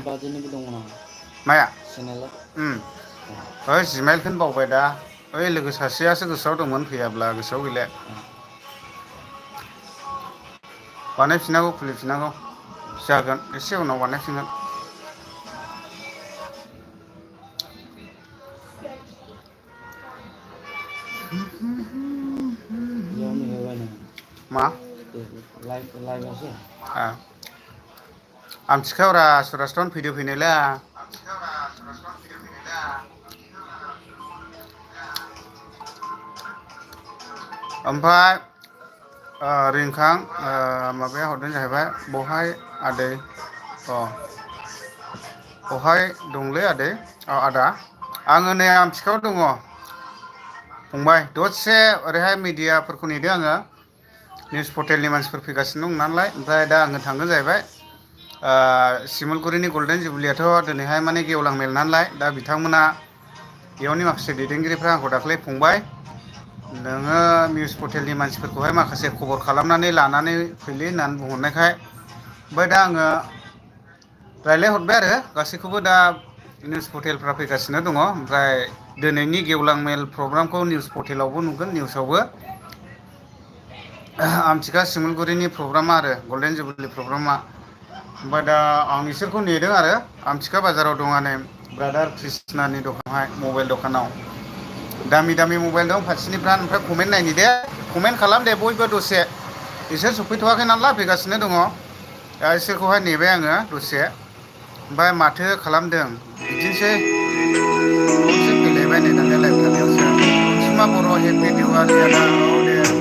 बाजेनिबो दङ नामा? माया? चेनेला? ओइ जिमाइलखौनो बावबाय दा। ओइ लोगो सासेयासो गोसोआव दंमोन फैयाब्ला गोसोआव गैला। बानायफिननांगौ खुलिफिननांगौ जागोन एसे उनाव बानायफिनगोन। बेयावनो होबाय नोङो मा? लाइभआवसो आमथिखायावरा सरासथावनो फैदो फैनायलाय। ओमफ्राय रिंखां माबाया हरदों जाहैबाय बहाय आदै बहाय दंलै आदै आदा आङो नै आमथिखायाव दङ फंबाय दसे ओरैहाय मिडियाफोरखौ नेदों आङो निउस पर्टेलनि मानसिफोर फैगासिनो दं नालाय ओमफ्राय दा आङो थांगोन जाहैबाय सिमलगुरिनि गल्डेन जुबलियाथ' दिनैहाय माने गेवलां मेल नालाय दा बिथांमोना बेयावनि माखासे दैदेनगिरिफ्रा आंखौ दाख्लै फंबाय नोङो निउस पर्टेलनि मानसिफोरखौहाय माखासे खबर खालामनानै लानानै फैलै होननानै बुंहरनायखाय ओमफ्राय दा आङो रायज्लायहरबाय आरो गासैखौबो दा निउस पर्टेलफ्रा फैगासिनो दङ ओमफ्राय दिनैनि गेवलां मेल प्रग्रामखौ निउस पर्टेलावबो नुगोन निउसावबो आमथिखा सिमलगुरिनि प्रग्रामा आरो गल्डेन जुबलि प्रग्रामा ओमफ्राय दा आं इसोरखौ नेदों आरो आमथिखा बाजाराव दङ नै ब्रादार कृष्णानि दखानावहाय मबाइल दखानाव दामि दामि मबाइल दं फारसेनिफ्रा ओमफ्राय कमेन्ट नायनि दे कमेन्ट खालाम दे बयबो दसे बिसोर सफैथ'वाखै नालाय फैगासिनो दङ दा इसोरखौहाय नेबाय आङो दसे ओमफ्राय माथो खालामदों बिदिनोसै फैलायबाय नै दानिया लाइभ थानायावसो अनसुमा बर' हेपि दिवालि आदा औ दे आं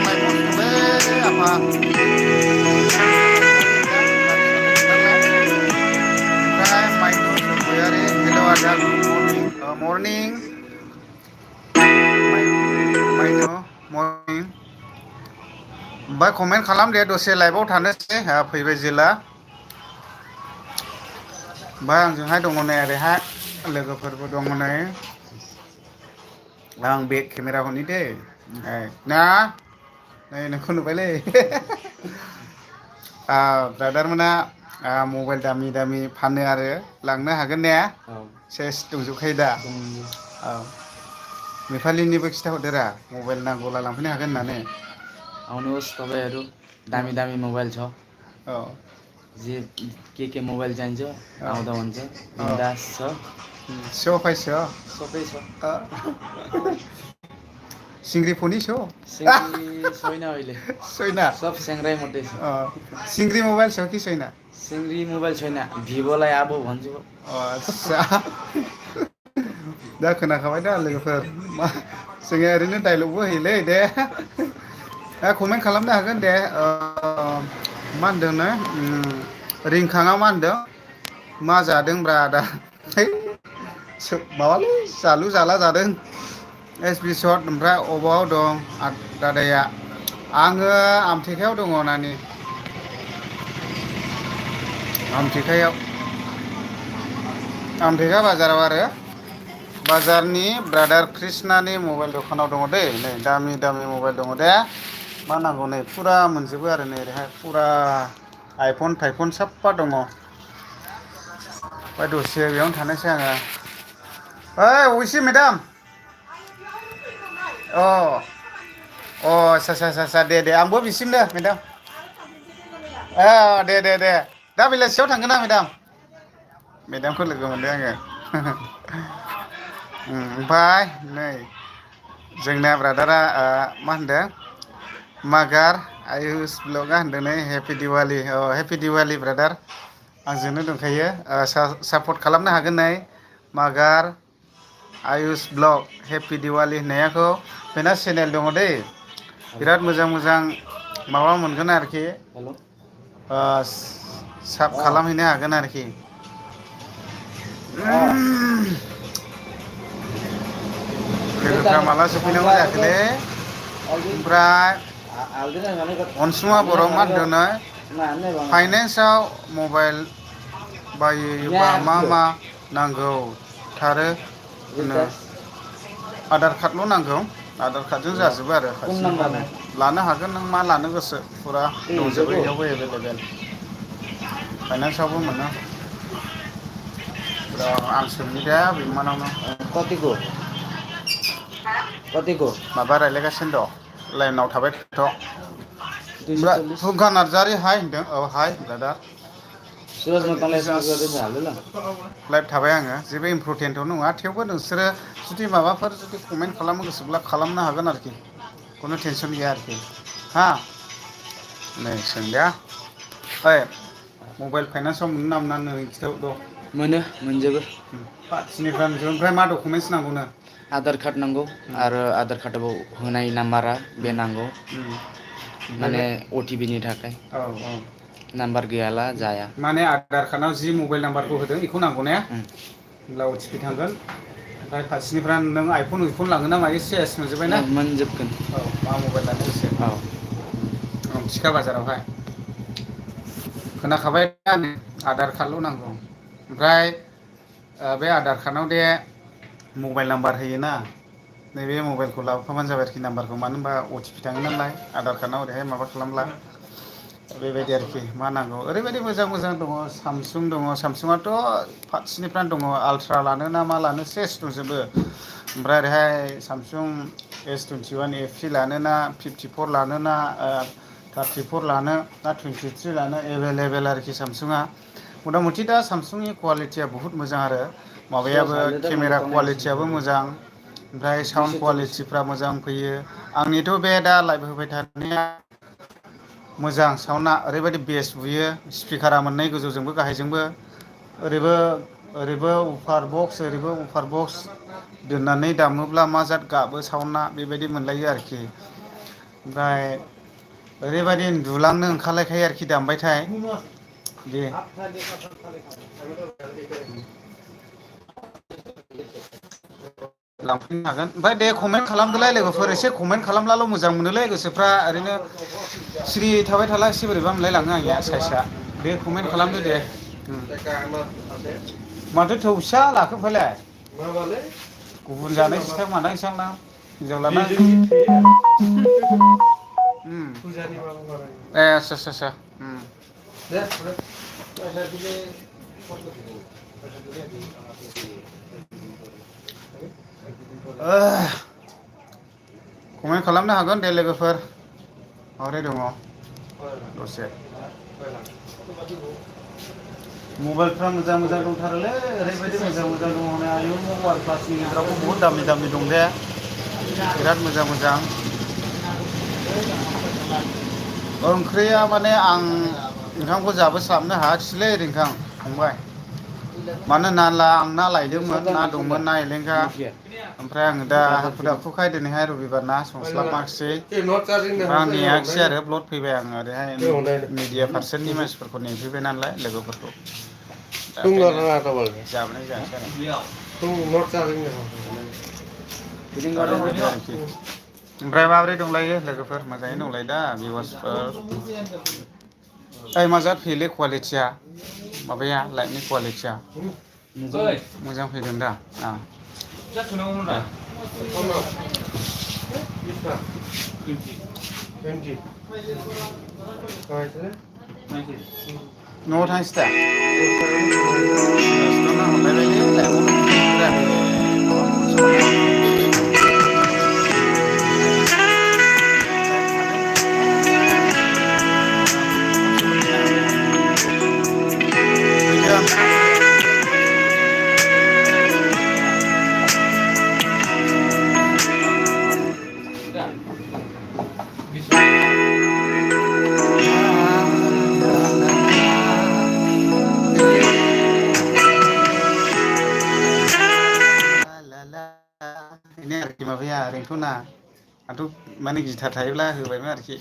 लाइभआव आफा मर्निं मर्निं ओमफ्राय कमेन्ट खालाम दे दसे लाइभआव थानोसै फैबाय जेला ओमफ्राय आंजोंहाय दङ नै ओरैहाय लोगोफोरबो दङ नै आं बेक केमेरा हरनि दै ना नै नोंखौ नुबायलै ब्रादार मोना मबाइल दामि दामि फानो आरो लांनो हागोन ने सेस दंजोबखायो दा औ नेपालिनिबो खिन्थाहरदोरा मबाइल नांगौला लांफैनो हागोन होननानै आउनुहोस् तपाईँहरू दामी दामी मोबाइल छ औ जे के मोबाइल चाहिन्छ आउँदा हुन्छ बिन्दास छ सो फाइसो सबै छ सिंग्रि फनि सो सिङ्गी छैन अहिले छैन सब स्याङ्राई मात्रै छ सिंग्रि मोबाइल छ कि छैन सिङ्गी मोबाइल छैन भिभोलाई अब भन्छु आस्सा दा खोनाखाबाय दा लोगोफोर जोङो ओरैनो डाइलगबो होयोलै दे कमेन्ट खालामनो हागोन दे मा होनदोंनो रिंखाङा मा होनदों मा जादोंब्रा आदा माबालै जालु जाला जादों एस बि सट ओमफ्राय अबाव दं दादाया आङो आमथेखायाव दङ नानि आमथेखा बाजाराव आरो बाजारनि ब्रादार कृष्णानि मबाइल दखानाव दङ दै नै दामि दामि मबाइल दङ दे मा नांगौ नै फुरा मोनजोबो आरो नै ओरैहाय फुरा आइफन थाइफन साफा दङ ओमफ्राय दसे बेयावनो थानोसै आङो ओइ अबेसे मेदाम आदसा दे आंबो बिसिमनो मेदाम दे दा बेलासियाव थांगोन आं मेदामखौ लोगो मोनदों आङो ओमफ्राय नै जोंना ब्रादारा मा होनदों मागार आयुस ब्लगा होनदों नै happy Diwali happy Diwali brother आंजोंनो दंखायो सापर्ट खालामनो हागोन नै मागार आयुस ब्लग हेपि दिवालि होननायखौ बेना चेनेल दङ दै बिराद मोजां मोजां माबा मोनगोन आरोखि साब खालामहैनो हागोन आरोखि लोगोफ्रा माला सफैनांगौ जाखोलै ओमफ्राय अनसुमा बर' मा होनदों नै फाइनेन्सआव मबाइल बायोबा मा नांगौ थारो आधार कार्डल' नांगौ आधार कार्डजों जाजोबो आरो खाथिनिफ्रानो लानो हागोन नों मा लानो गोसो फुरा दंजोबो इयावबो एभेलेबेल फाइनान्सआवबो मोनो र आं सोंनि दे बिमानावनो कतिको माबा रायज्लायगासिनो दं लाइनाव थाबाय थ' ओमफ्राय 240 फुंखा नार्जारि हाय होनदों औ हाय ब्रादार सुरज मोतमाला एसएमएस जास्ट गर्दैछ हाल्नु ल लाइभ थाबाय आङो जेबो इम्परटेन्टथ' नङा थेवबो नोंसोरो जुदि माबाफोर जुदि कमेन्ट खालामनो गोसोब्ला खालामनो हागोन आरोखि खुनु टेनसन गैया आरोखि हा नै सोंदिया ओइ मबाइल फाइनान्सआव मोनो ना मोना नोंसोर दं मोनो मोनजोबो फारसेनिफ्राय मोनजोबो ओमफ्राय मा डकुमेन्टस नांगौनो आधार कार्ड नांगौ आरो आधार कार्डआव होनाय नाम्बारा बे नांगौ माने अटिपि नि थाखाय औ औ नाम्बार गैयाला जाया माने आधार कार्डआव जि मबाइल नाम्बारखौ होदों बेखौ नांगौ ने होमब्ला अटिपि थांगोन ओमफ्राय फारसेनिफ्राय नों आइफन लाङो ना मायो सेस मोनजोब्बाय ना मोनजोबगोन औ मा मबाइल लानो गोसो औ थिखा बाजारावहाय खोनाखाबाय आधार कार्डल' नांगौ ओमफ्राय बे आधार कार्डआव दे मबाइल नाम्बार होयोना नैबे मबाइलखौ लाबोफाबानो जाबाय आरोखि नाम्बारखौ मानो होनबा अटिपि थाङो नालाय आधार कार्डआव ओरैहाय माबा खालामब्ला बेबायदि आरोखि मा नांगौ ओरैबायदि मोजां मोजां दङ सामसुं दङ सामसुंआथ' फारसेनिफ्रायनो दङ आल्ट्रा लानो ना मा लानो सेस दंजोबो ओमफ्राय ओरैहाय सामसुं S21 FE लानो ना 54 लानो ना 34 लानो ना 23 लानो एभेलेबेल आरोखि सामसुङा मथा मथि दा सामसुंनि कुवालिटिया बुहुत मोजां आरो माबायाबो केमेरा कुवालिटियाबो मोजां ओमफ्राय साउन्ड कुवालिटिफ्रा मोजां फैयो आंनिथ' बे दा लाइभ होबाय थानाया मोजां साउन्डआ ओरैबायदि बेस बुयो स्पिकारा मोननै गोजौजोंबो गाहायजोंबो ओरैबो उफार बक्स ओरैबो उफार बक्स दोननानै दामोब्ला मा जाद गाबो साउन्डआ बेबायदि मोनलायो आरोखि ओमफ्राय ओरैबायदि उन्दुलांनो ओंखारलायखायो आरोखि दामबायथाय दे लांफैनो हागोन ओमफ्राय दे कमेन्ट खालामदोलाय लोगोफोर एसे कमेन्ट खालामब्लाल' मोजां मोनोलै गोसोफ्रा ओरैनो सिरि थाबाय थाला एसे बोरैबा मोनलायलाङो आंनिया साइसआ दे कमेन्ट खालामदो दे माथो थौ फिसा लाखो फालाय गुबुन जानायसो मानायसो आंना हिनजाव लाना ए आस्सा कमेन्ट खालामनो हागोन दे लोगोफोर माबोरै दङ दसे मबाइलफ्रा मोजां मोजां दंथारोलै ओरैबायदि मोजां मोजां दङ नै आयु वान प्लासनि गेजेरावबो बहुद दामि दामि दं दे बिराद मोजां मोजां ओंख्रिया माने आं ओंखामखौ जाबोस्लाबनो हायाखिसैलै रिंखां फंबाय मानो होनना आं ना लायदोंमोन ना दंमोन ना एलेंगा ओमफ्राय आङो दा हाखु दाखुखाय दिनैहाय रबिबार ना संस्लाबाखिसै आं नेयाखिसै आरो ब्लड फैबाय आङो ओरैहाय मिडिया पार्सननि मानसिफोरखौ नेफैबाय नालाय लोगोफोरखौ जाबोनाय जायासै आरोखि ओमफ्राय माबोरै दंलायो लोगोफोर मोजाङै दंलायो दा भिउवार्सफोर मा जाद फैयोलै कुवालिटिया माबाया लाइटनि कुवालिटिया मोजां फैदों दा न'आव थांसै दा ini आरोखि माबाया रिंटना आंथ' माने गिटार थायोब्ला होबायमोन आरोखि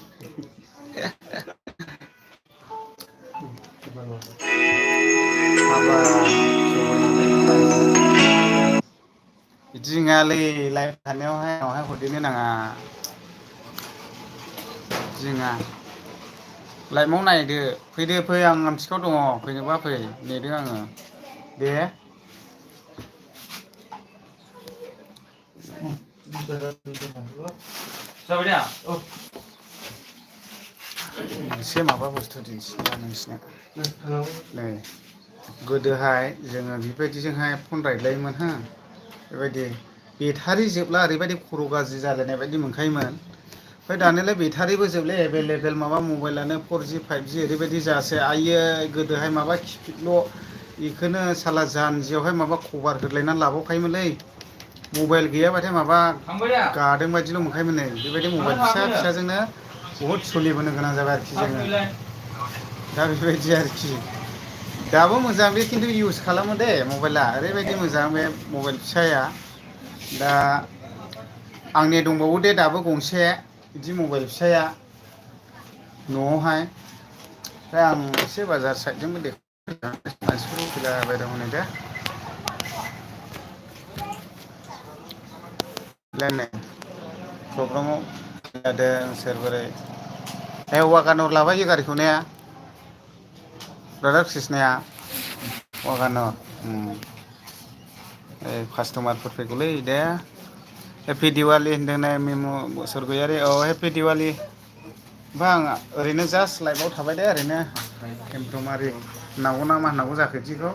बिदि नङालै लाइभ थानायावहाय हरदेरनो नाङा जिङा लाइभआव नायदो फैदो फै आं आमथिखायाव दङ फैनोबा फै नेदों आङो दे एसे माबा बुस्थु दिन्थिना नोंसिना नै गोदोहाय जोङो बेबायदिजोंहाय फन रायज्लायोमोन हो बेबायदि बेटारि जोबला ओरैबायदि खर' गाज्रि जालायनाय बायदि मोनखायोमोन ओमफ्राय दानियालाय बेटारिबो जोबले एभेलेबेल माबा मबाइलानो 4G 5G ओरैबायदि जासै आइयै गोदोहाय माबा किपेडल' बेखौनो साला जानजियावहाय माबा कभार होदलायनानै लाबावखायोमोनलै मबाइल गैयाबाथाय माबा गादों बायदिल' मोनखायोमोन नै बेबायदि मबाइल फिसा फिसाजोंनो बहुद सोलिबोनो गोनां जाबाय आरोखि जोङो दा बेबायदि आरोखि दाबो मोजां बे खिन्थु इउज खालामो दे मबाइला ओरैबायदि मोजां बे मबाइल फिसाया दा आंनि दंबावो दे दाबो गंसे बिदि मबाइल फिसाया न'आवहाय ओमफ्राय आं एसे बाजार साइडजोंबो मानसिफोरखौ फैलाबाय दं हनै दे लायनाय प्रग्रामाव जादों सोर बोरै वागानर लाबायो गारिखौ ने ब्रादार कृष्णाया वागानर कास्ट'मारफोर फैगौलै दे हेपि दिवालि होनदों नै मिमु सरगयारि औ हेपि दिवालि ओमफ्राय आं ओरैनो जास्ट लाइभआव थाबाय दे ओरैनो एकदमबारे नांगौ ना मा होननांगौ जाखो बिदिखौ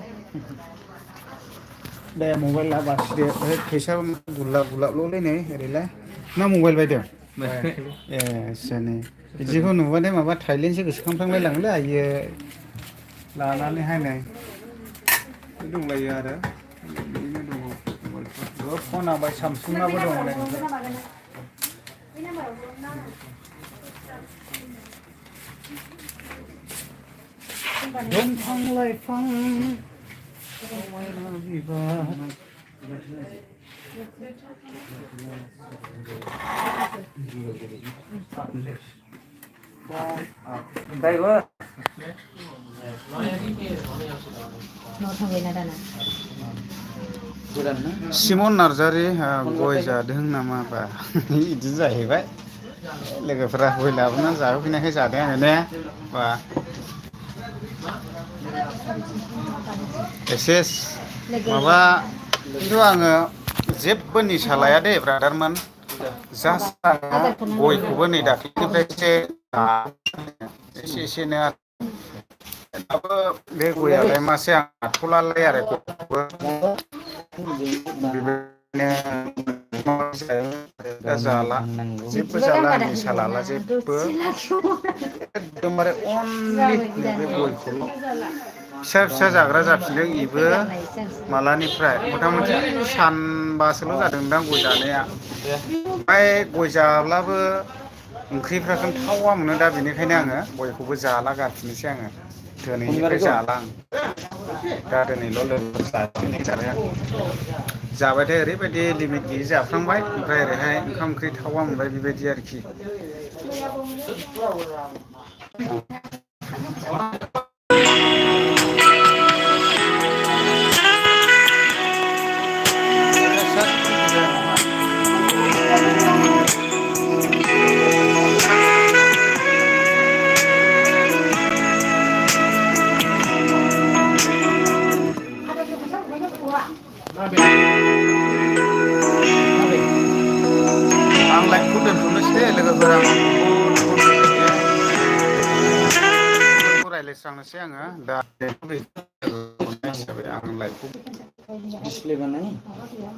दे मबाइला बासिदो फैसा गुरलाब गुरलाबल'लै नै ओरैलाय मा मबाइल बायदों ए नै बिदिखौ नुबाथाय माबा थाइलेण्डसो गोसोखांफ्लांलाय लाङोलै आइयै लानानैहाय नै दंलायो आरो बिदिनो दङ फना बाय सामसुंनाबो दङ नै दंफां लाइफां समायना बिबार सिमन नार्जारि गय जादों नामाबा बिदि जाहैबाय लोगोफोरा गय लाबोनानै जाहोफैनायखाय जादों आङो ने बा एसे माबा खिन्थु आङो जेबो निसा लाया दे ब्रादारमोन जास्ट गयखौबो नै दाख्लैनिफ्रायसो एसे एसेनो दाबो बे गयालाय मासे आं हाथ'लालाय आरो दा जाला जेबो जाला निसा लाला जेबो एकदमबारे अनलि बे गयखौल' फिसा फिसा जाग्रा जाफिनदों बेबो मालानिफ्राय मथा मथि सानबासोल' जादोंदां गय जानाया ओमफ्राय गय जाब्लाबो ओंख्रिफ्राखौनो थावा मोनो दा बेनिखायनो आङो गयखौबो जाला गारफिनोसै आङो दिनैनिफ्राय जाला आं दा दिनैल' लोगोफोर जाफिननाय जाबाथाय ओरैबायदि लिमिट गैयि जाफ्लांबाय ओमफ्राय ओरैहाय ओंखाम ओंख्रि थावा मोनबाय बेबायदि आरोखि आं लाइभखौ दोनथ'नोसै दे लोगोफोर आं रायज्लायस्रांनोसै आङो दा हिसाबै आं लाइभखौ